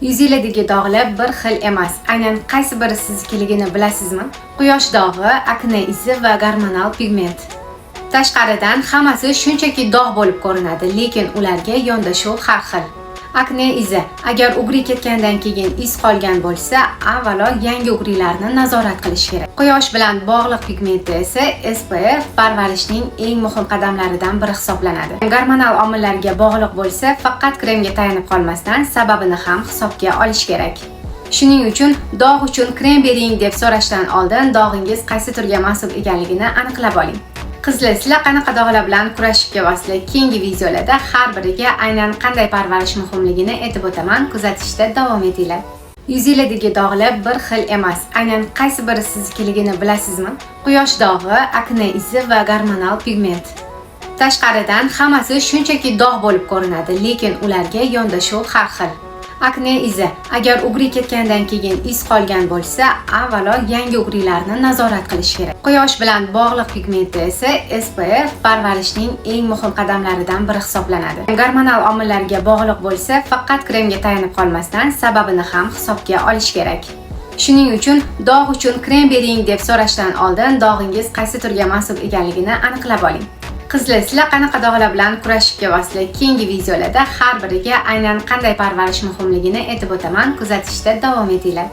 Yuzinglardagi dog'lar bir xil emas. Aynan qaysi biri siznikiligini bilasizmi? Quyosh dog'i, akne izi va gormonal pigment. Tashqaridan hammasi shunchaki dog' bo'lib ko'rinadi, lekin ularga yondashuv har xil. Akne izi. Agar ugri ketgandan keyin iz qolgan bo'lsa, avvalo yangi ugrilarni nazorat qilish kerak. Quyosh bilan bog'liq pigmenti esa SPF parvarishning eng muhim qadamlaridan biri hisoblanadi. Gormonal omillarga bog'liq bo'lsa, faqat kremga tayanib qolmasdan sababini ham hisobga olish kerak. Shuning uchun dog' uchun krem bering deb so'rashdan oldin dog'ingiz qaysi turga mansub ekanligini aniqlab oling. Qizlar, sizlar qanaqa dog'lar bilan kurashib kelyapsizlar? Keyingi videolarda har biriga aynan qanday parvarish muhimligini aytib o'taman. Kuzatishda davom etinglar. Yuzinglardagi dog'lar bir xil emas. Aynan qaysi biri siznikiligini bilasizmi? Quyosh dog'i, akne izi va gormonal pigment. Tashqaridan hammasi shunchaki dog' bo'lib ko'rinadi, lekin ularga yondashuv har xil. Akne izi. Agar ugri ketgandan keyin iz qolgan bo'lsa, avvalo yangi ugrilarni nazorat qilish kerak. Quyosh bilan bog'liq pigmenti esa SPF parvarishning eng muhim qadamlaridan biri hisoblanadi. Gormonal omillarga bog'liq bo'lsa, faqat kremga tayanib qolmasdan sababini ham hisobga olish kerak. Shuning uchun dog' uchun krem bering deb so'rashdan oldin dog'ingiz qaysi turga mansub ekanligini aniqlab oling. Qizlar, sizlar qanaqa dog'lar bilan kurashib kelyapsizlar? Keyingi videolarda har biriga aynan qanday parvarish muhimligini aytib o'taman. Kuzatishda davom etinglar.